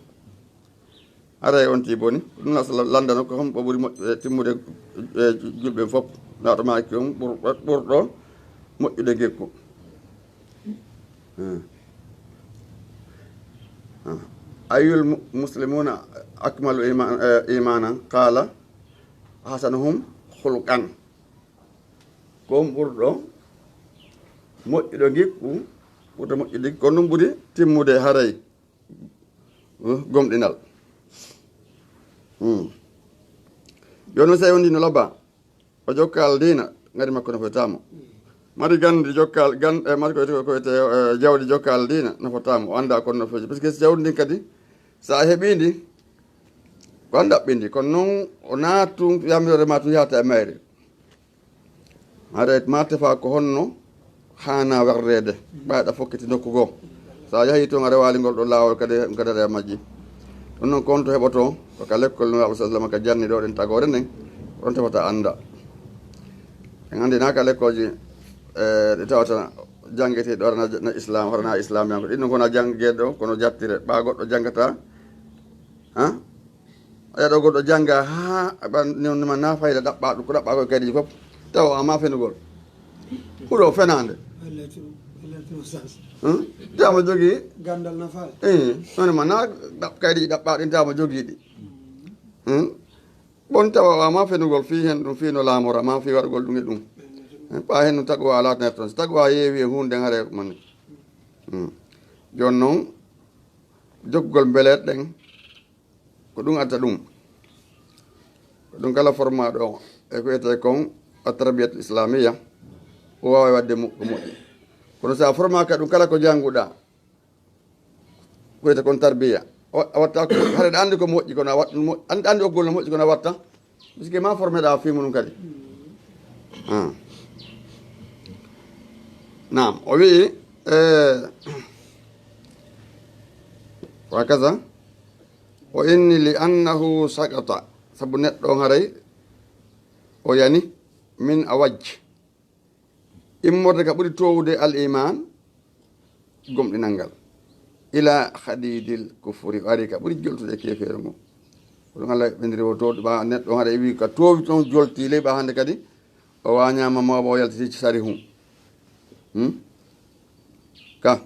haray on tii boni. Ko ɗum la-, landano ko hombo ɓuri moƴƴude, timmude, e, julɓe fof. Laato ma ki on ɓur-, ɓurɗo moƴƴude ngikku. Hmm. Hmm. Ayyul mu-, muslimuna akmalu iman, e, imanan? Qala, ahsanuhum khulqan. Ko on ɓurɗo moƴƴuɗo ngikku, ɓurɗo moƴƴude ngikku, ko ɗum ɓuri timmude haray, eh, gomɗinal. Hmm. Jooni, so tawi on ndi no labaa, o jokkaali diina, ngari makko no fotaamo. Mari gandi jokkaali, gan-, eh, mari ko wiyetee, ko wiyetee, eh, jawdi jokkaali diina, no fotaamo, o anndaa kono no feeji. Parce que jawdi ndin kadi, so a heɓii ndi, ko an ɗaɓɓi ndi. Kono noon, o naatu yamiroore ma tun yahata e mayre. Haray ma tefa ko honno haana warreede, ɓayɗa fokkiti nokku goo. So a yahii toon, a rewaali ngol ɗoo laawol kadi, kadi aɗa majji. Ɗum noon, ko honto heɓotoo? Ko ka lekkol Nulaaɗo sallallahu alaihi wasallam ka janni ɗoo ɗen tagoore nden, ko ɗon tefata annda. En anndi na ka lekkooji, eh, ɗi tawata janngetee ɗo, hara na, na Islam, hara na Islam yanko. Ɗin ɗon ko na janngee ɗo, kono jattire. Ɓaa goɗɗo janngata, ha? A yi'a ɗo goɗɗo jannga, haa, ɓan, ni, ni ma na fayda ɗaɓɓa ɗum, ko ɗaɓɓa ko e kaydiiji fof, tawa a ma fenugol. Ɓuro fenaande. Wallatu, wallatu sens. Hmm? Tawa mo jogii. Gandal nafaali. Eh, non ma na ɗaɓ-, kaydiiji ɗaɓɓa ɗin, tawa mo jogii ɗi. Hmm? Bon tawa a ma fenugol fii hen ɗum, fii no laamora ma, fii waɗugol ɗum e ɗum. Eh, ɓaa hen no taqwa alaa nder ton. So taqwa yeewi e huunde, hare man. Hmm. Jooni noon, jokkugol mbeleeɗe ɗen, ko ɗum adda ɗum. Ko ɗum kala formaaɗo e ko wiyetee kon at-tarbiyat islamiyya, o waaway waɗde mo-, ko moƴƴi. Kono so a formaaka ɗum, kala ko jannguɗaa, ko wiyetee kon tarbiya, a wa-, a watta ko, hare ɗa anndi ko moƴƴi, kono a wat-, mo-, an-, anndi oggol no moƴƴi, kono a watta. Parce que ma formé ɗa fii muɗum kadi. Ah. Naam, o wi'i, eh, wa kaza, o inni li annahu saqata, sabu neɗɗo on haray o yani min awaj. Immorde ka ɓuri toowude al iman, gomɗinal ngal. Ila hadidil kufri, o ari ka ɓuri joltude e keefeero ngu. Ko ɗum Allah ɓendiri o to, ɓa neɗɗo haɗa e wi ka toowi toon jolti ley ɓa hannde kadi, o wañaama mawɓe o yaltiti ci sari hum. Hmm? Ka.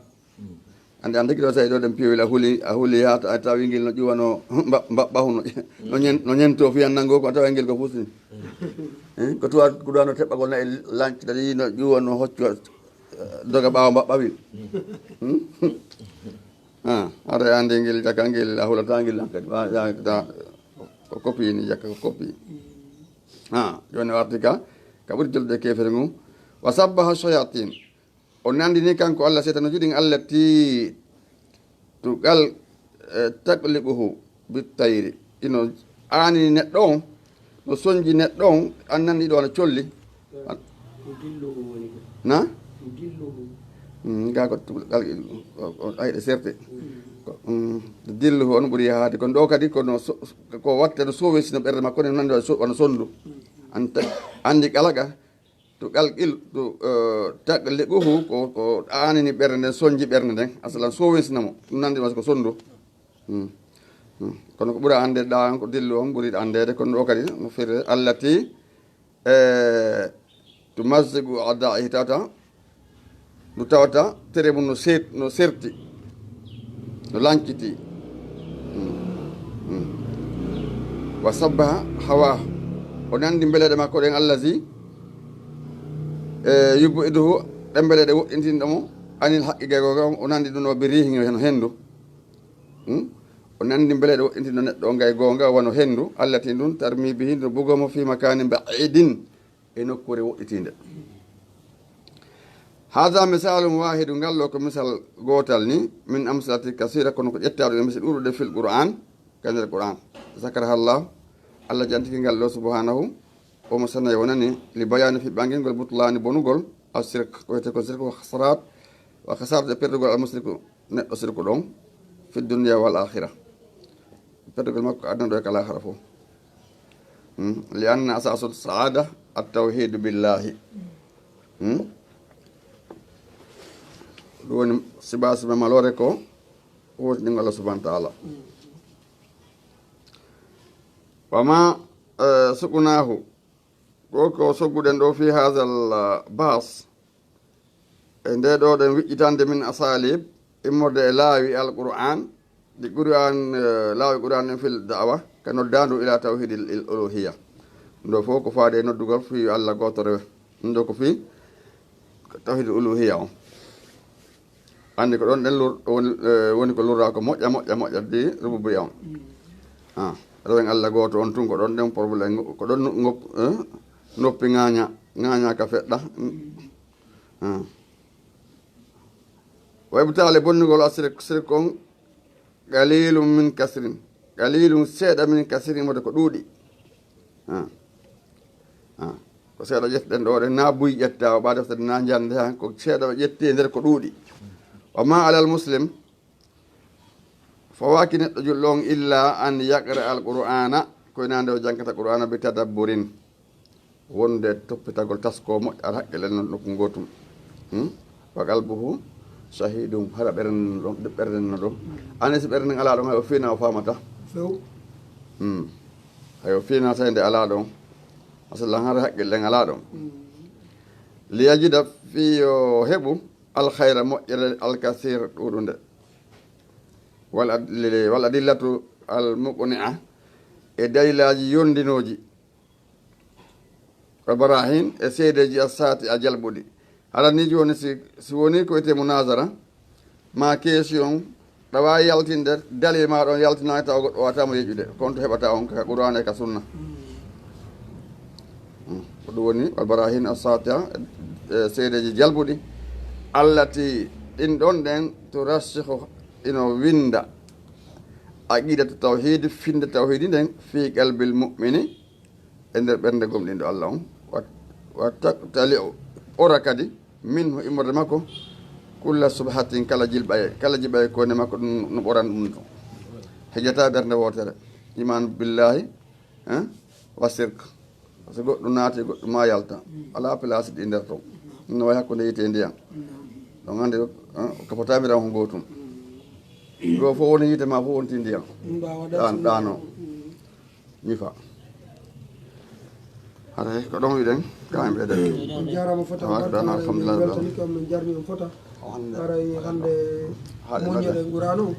Ande, ande kadi o tawi ɗo ɗen piwil a huli, a huli ha ta-, a tawi ngel no ƴuwano mba-, mbaɓɓa huno. No ñen-, no ñento fiyan nango ko a tawi ngel ko fusi. Eh, ko tuwa, ko ɗuwano teɓɓagol na e lanci ɗaɗi no ƴuwano hocco, eh, doga ɓaawo mbaɓɓa wil. Hmm? Ah, haɗa ande ngel jaka ngel a hulata ngel hankadi. Wa, ya, ta, ko kopi ni jaka ko kopi. Ah, joni o arti ka, ka ɓuri jolde keefere ngu. Wa sabbaha shayatin. O nandini kanko Allah seytanuuji ɗin allati tugal, eh, takliquhu bittayri. Ino aanini neɗɗo on, no sonji neɗɗo on, an nani ɗo ana colli. Ko dilluhu woni ko. Na? Ko dilluhu. Mm, ga ko tugal, o, o, ay, ɗe serte. Ko, mm, dilluhu on ɓuri yahaade. Kono ɗo kadi ko no so-, ko watta no soowesino ɓernde makko, ne nandi wano so-, wano sondu. An ta-, andi kala ga, to qalqil, to, eh, taqliquhu, ko, ko ɗaanini ɓernde nden, sonji ɓernde nden, asalan sowinsina mo, ɗum nandi ma ko sondu. Hmm. Hmm. Kono ko ɓura annde ɗaan ko dillu on ɓuri anndeede, kono ɗo kadi no firre allati, eh, tumazziqu a'daa'ihi, tawata, ndu tawata tere mum no seet-, no serti. No lanciti. Mm. Mm. Wa sabbaha hawaahu. O nandi mbeleɗe makko ɗen, allazi, e, yub'iduhu, ɗen mbeleɗe woɗɗintinɗo mo, anil haqqi, gay goonga, o nandi ɗum o bi riihin, heno hendu. Mm? O nandi mbeleɗe woɗɗintinɗo neɗɗo o gay goonga, wano hendu, allati ndun, tarmi bihi, ndu bugo mo fi makanin ba'idin, e nokkuure woɗɗitiinde. Haada misaalun waahidu, ngal ɗo ko misal gootal ni, min amsalati kasiira, kono ko ƴettaaɗo e misal ɗuuɗuɗe fil Qur'aan, ka nder Qur'aan. Zakaraha Allah, Allah jantike ngal ɗo subhaanahu, o mo sanay wonani, li bayaani fi ɓangingol butlaani bonugol, al shirk, ko wiyetee ko shirk, wa khasaraat, wa khasaraat e perdugol al mushriku, neɗɗo sirku ɗon, fi dunya wal akhira. Perdugol makko aduna ɗo e ka laakhira fof. Hmm? Li anna asasu saada at tawhidu billahi. Hmm? Ɗum woni siba siba maloore ko wontinɗo Allah subhanahu wa ta'ala. Wa ma, eh, suqnaahu, ko, ko sogguɗen ɗo fi hadha al baas, e nde ɗo ɗen wiƴƴitande min asalib, immorde e laawi Alqur'an, ɗi Qur'an, eh, laawi Qur'an en fil da'wa, ka noddaandu ila tawhidil il-, uluhiyya. Ɗum ɗo fof ko faade e noddugol fii yo Allah gooto rewe. Ɗum ɗo ko fii tawhidil uluhiyya on. Anndi ko ɗon ɗen lur-, woni, eh, woni ko lurra ko moƴƴa, moƴƴa, moƴƴa di rububiyya on. Ah, rewen Allah gooto on tun ko ɗon ɗen problème, ko ɗon no-, ngop-, eh, noppi ŋaaña, ŋaaña ka feɗɗa. Ah. Wa ibtaale bonnugol a sirik, sirik on, qalilun min kasirin. Qalilun seeɗa min kasirin wota ko ɗuuɗi. Ah. Ah. Ko seeɗa ƴettuɗen ɗo ɗen, na buy ƴetta o ɓa defte na njande han, ko seeɗa ɓe ƴetti e nder ko ɗuuɗi. Wa ma alal muslim, fawaaki neɗɗo julɗo on illa an yaqra al qur'ana, ko ina nde o jangata qur'ana bi tadabburin. Wonde toppitagol tasko moƴƴa haqqille no nokku gootum. Hmm? Wa qalbuhu shahidun, hara ɓernde no ɗon, ɓernde no ɗon. Ani si ɓernde nden alaa ɗon, hay o fiina o faamata. Few. Hmm. Hay o fiina tawi nde alaa ɗon. Asalan hara haqqille ɗen alaa ɗon. Hmm. Liyajida fii yo heɓu alkhayra moƴƴere alkasir ɗuuɗunde. Wal ad-, wal adillatu al muqni'a e dalilaaji yondinooji. Wal barahin e seedeeji a saati a jalbuɗi. Haɗa ni jooni si, si woni ko wiyetee munazara, ma question, ɗa waawi yaltinde dalil ma ɗon yaltinaaki tawa goɗɗo wawata mo yeƴude. Ko on to heɓata on ka Qur'aana e ka Sunna. Hmm. Ko ɗum woni wal barahin a saati a, e seedeeji jalbuɗi. Allati ɗin ɗon ɗen to rasikhu ino winda. Aqidatu tawhid, finde tawhidi nden, fi qalbil mu'mini, e nder ɓernde gomɗinɗo Allah on, wa, wa taqtali'u, ɓora kadi, minhu, immorde makko, kulla subhatin, kala jilɓaye, kala jiɓaye ko woni makko, ɗum no ɓoran ɗum ɗum. Hejata ɓernde wootere, iman billahi, hein, wa sirk. Par ce que goɗɗo naati, goɗɗo ma yalta. Alaa place ɗi nder ton. No wayi hakkunde yiite e ndiyam. Ɗon anndi, Ko fotaami tan ko gootum. Ɗo fof woni yiite ma fof wonti ndiyam. Ɗan ɗano. Ñifa. Hare ko ɗon wiɗen ka en ɓeyda. On jarama fota. Alhamdulillah. Weltani ko men jarni on fota. Haray hande moññoɗen ɓurano.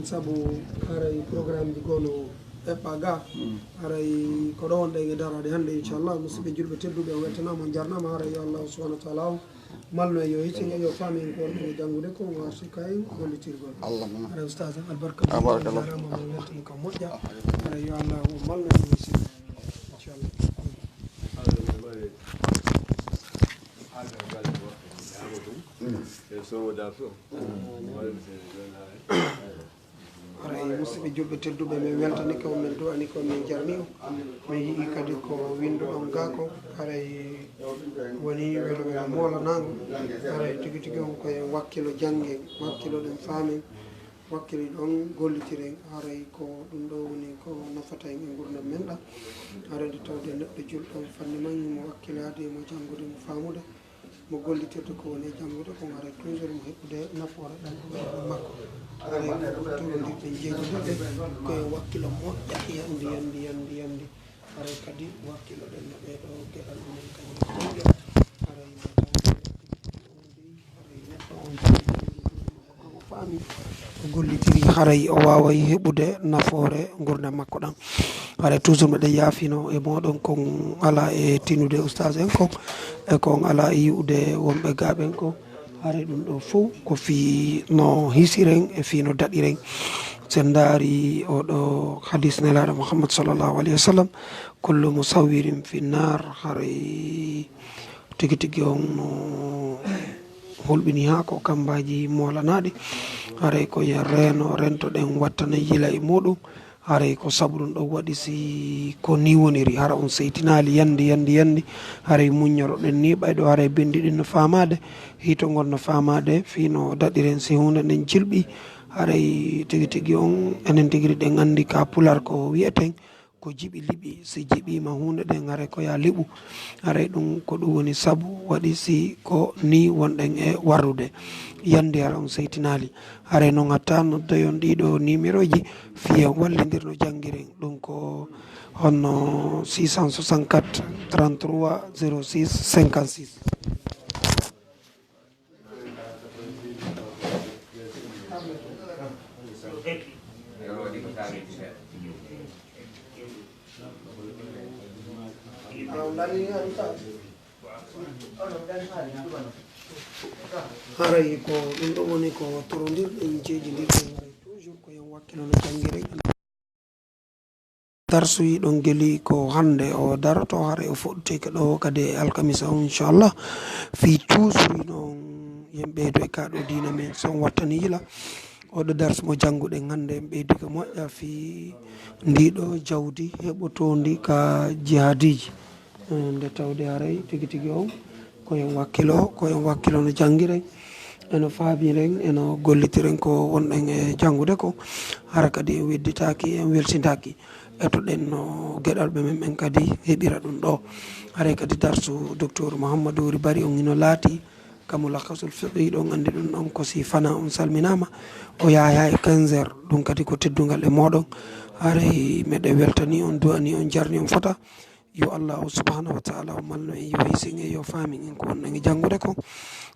Sabu haray programme ji gono eɓɓa ga. Haray ko ɗo wonɗen e darade hande inchallah. Musidɓe julɓe tedduɓe, on weltanama, on jarnama. Haray yo Allah subhanahu wa taala o malno e yo hicin e yo faami en ko wonɗen e janngude ko, o arsuka en gollitirgol. Haray ustaz, albarka. Barakallah. Jarama, mo weltani ko moƴƴa. Haray yo Allah o malno e yo hicin inchallah. Haray musidɓe julɓe tedduɓe, min weltani ko, min du'ani ko, min jarni o. Min yi'i kadi ko winduɗon ga ko, haray woni welo welo moolanaango. Haray tigi tigi on ko en wakkilo janngen, wakkiloɗen faamen, wakkiliɗon gollitiren. Haray ko ɗum ɗo woni ko nafata en e ngurdam men ɗam. Haray nde tawde neɗɗo julɗo on fanni ma, mo wakkilaade, mo janngude, mo faamude, mo gollitirde ko woni e janngude kon, haray toujours mo heɓude nafoore ɗam ɗum e makko. Haray ko torondirɗen, jeejidirɗen ko e wakkilo moƴƴa, yandi, yandi, yandi, yandi. Haray kadi wakkiloɗen no ɓee ɗo geɗal ɗumen kadi no moƴƴa. Haray mo taw haray neɗɗo on o faami, o gollitiri, haray o waaway heɓude nafoore ngurdam makko ɗam. Haray toujours mbeɗa yaafino e mooɗon kon alaa e tinude ustaas en kon, e kon alaa e yi'ude wonɓe gaaɓen kon. Haray ɗum ɗo fof ko fii no hisiren e fii no daɗiren. So en ndaari oɗo hadis Nelaaɗo Muhammad sallallahu alayhi wa sallam, "Kullu musawwirin fi naar", haray tigi tigi on no hulɓini haa ko kambaaji moolanaaɗi. Haray ko yen reeno, rentoɗen, wattana yila e muuɗum. Haray ko sabu ɗum ɗon waɗi, si ko ni woniri, hara on seytinaali yandi, yandi, yandi. Haray muññoroɗen ni, ɓayɗo haray binndi ɗin no faamaade, hito ngon no faamaade, fii no daɗiren si huunde nden jilɓi. Haray tigi tigi on, enen tigi ɗen anndi ka Pular ko wi'eten, ko jiɓi liɓi, si jiɓiima huunde ɗen, haray ko yaa liɓu. Haray ɗum ko ɗum woni sabu waɗi si ko ni wonɗen e warrude. Yandi hara on seytinaali. Haray non hatta noddoyon ɗiɗo numéroji fii en wallindir no janngiren. Ɗum ko honno six cent soixante-quatre, trente-trois, zéro six, cinquante-six. Haray ko ɗum ɗo woni ko torondirɗen, jeejindirɗen, haray toujours ko en wakkilo no janngiren. Darsu yiɗon geli ko hannde o daroto, haray o fuɗɗiteke ɗo kadi e alkamisa on, inchallah. Fii toujours yiɗon yen ɓeydo e ka ɗo diina men, so on wattani yila. Oɗo darsu mo jannguɗen hannde, en ɓeydi ko moƴƴa fii ndiɗo jawdi heɓotoondi ka jihaadiiji. Eh, nde tawde haray tigi tigi on ko en wakkilo, ko en wakkilo no janngiren, eno faamiren, eno gollitiren ko wonɗen e janngude ko. Hara kadi en wedditaaki, en welsindaaki. Etoɗen no geɗalɓe men ɓen kadi heɓira ɗum ɗo. Haray kadi darsu Docteur Mouhamadou Wuri Bari on hino laati ka Mulakhasul Fiqhi, ɗon anndi ɗum ɗon ko si fana on salminaama. O yaaya e quinze heures, ɗum kadi ko teddungal e mooɗon. Haray meɗe weltani on, du'ani on, jarni on fota. Yo Allahu subhanahu wa taala o malno en, yo hisin en, yo faamin en ko wonɗen e janngude ko,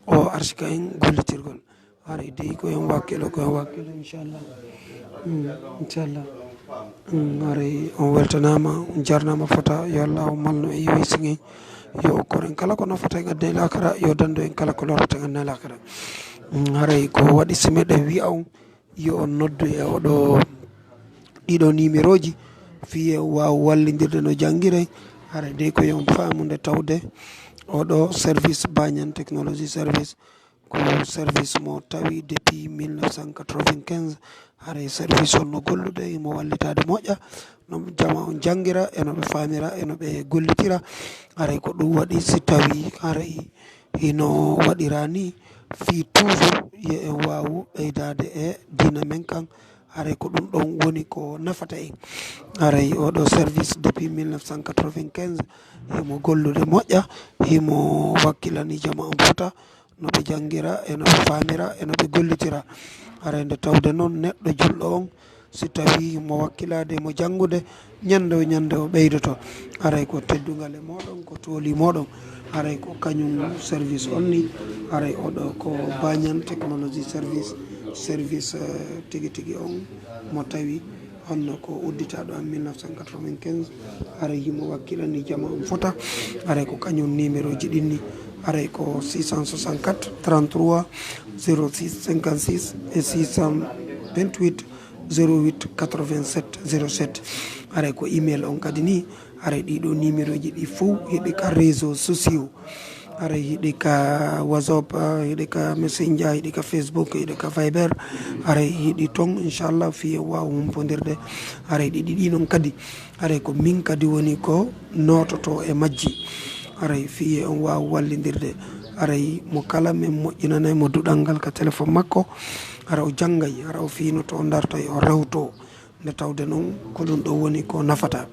o arsika en gollitirgol. Haray dey ko en wakkilo, ko en wakkilo, inchallah. Mm, inchallah. Mm, haray on weltanaama, on jarnaama fota, yo Allahu malno en, yo hisin en, yo okkor en kala ko nafata en aduna e laakara, yo dandu en kala ko lorata en aduna e laakara. Mm, haray ko waɗi si meɗen wi'a on, yo on noddu e oɗo, ɗiɗo numéroji, fii en waawa wallindirde no janngiren. Haray dey ko yo on faamu nde tawde oɗo service Banyan Technology Service ko service mo tawi depuis mille neuf cent quatre-vingt-quinze. Haray service on no gollude, himo wallitaade moƴƴa, no jama on janngira, e no ɓe faamira, e no ɓe gollitira. Haray ko ɗum waɗi si tawi haray hino waɗira ni, fii toujours yo en waawu ɓeydaade e diina men kan. Haray ko ɗum ɗon woni ko nafata en. Haray oɗo service depuis mille neuf cent quatre-vingt-quinze, himo gollude moƴƴa, himo wakkilani jama on fota, no ɓe janngira, e no ɓe faamira, e no ɓe gollitira. Haray nde tawde noon neɗɗo julɗo on, si tawii mo wakkilaade mo janngude, ñande o ñande o ɓeydoto. Haray ko teddungal e mooɗon, ko tooli mooɗon. Haray ko kañum service on ni. Haray oɗo ko Banyan Technology Service, service, eh, tigi tigi on mo tawi honno ko udditaaɗo en mille neuf cent quatre-vingt-quinze. Haray himo wakkilani jama on fota. Haray ko kañum numéro ji ɗin ni. Haray ko six cent soixante-quatre, trente-trois, zéro six, cinquante-six e six cent vingt-huit, zéro huit, quatre-vingt-sept, zéro sept. Haray ko email on kadi ni. Haray ɗiɗo numéro ji ɗi fow hiɗi ka réseaux sociaux. Haray hiɗi ka WhatsApp, hiɗi ka Messenger, hiɗi ka Facebook, hiɗi ka Viber. Haray hiɗi ton, inchallah, fii en waawa humpondirde. Haray ɗiɗi ɗi non kadi. Haray ko min kadi woni ko noototo e majji. Haray fii en waawa wallindirde. Haray mo kala min moƴƴinanay mo duɗal ngal ka téléphone makko. Hara o janngay, hara o fiinoto, o dartay, o rewto. Nde tawde noon ko ɗum ɗo woni ko nafata.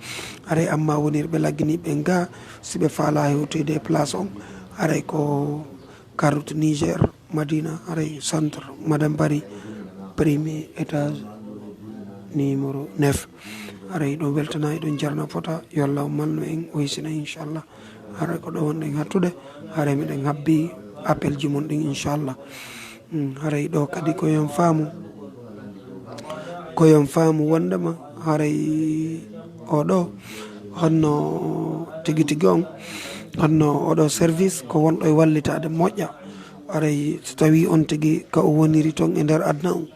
Haray amma wonirɓe lagginiiɓe ɓen ga, si ɓe faalaa hewtoyde e place on, haray ko Carrot Niger, Madina, haray centre, Madame Barry, premier étage, numéro neuf. Haray ɗon weltana, eɗon jarna fota, yo Allah malnu en, o hisina, inchallah. Haray ko ɗo wonɗen hattude, haray miɗen habbi appel ji mon ɗin, inchallah. Mm, haray ɗo kadi ko yon faamu, ko yon faamu wondema haray oɗo honno tigi tigi on, honno oɗo service ko wonɗo e wallitaade moƴƴa. Haray so tawi on tigi ka o woniri ton e nder aduna on,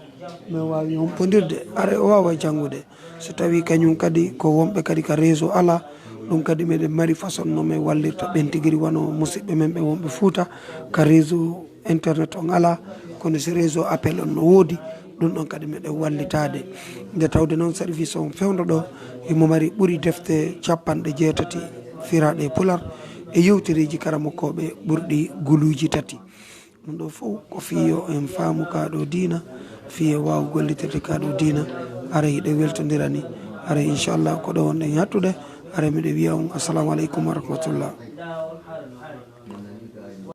min waawi humpondirde, haray o waawa janngude. So tawi kañum kadi ko wonɓe kadi ka réseau ala, ɗum kadi meɗen mari façon no min wallirta ɓen tigiri wano musidɓe men ɓe wonɓe Fuuta ka réseau internet on ala, kono si réseau appel on no woodi, ɗum ɗon kadi meɗen wallitaade. Nde tawde noon service on fewndo ɗo, himo mari ɓuri defte capanɗe jeetati firaaɗe e pular e yewtereeji karamokooɓe ɓurɗi guluuji tati. Ɗum ɗo fow ko fii yo en faamu kaa ɗo diina, fii en waawu gollitirde kaa ɗo diina. Haray hiɗen weltondira ni. Haray inchallah ko ɗo wonɗen hattude. Haray miɗen wiya on assalamu aleykum wa rahmatullah.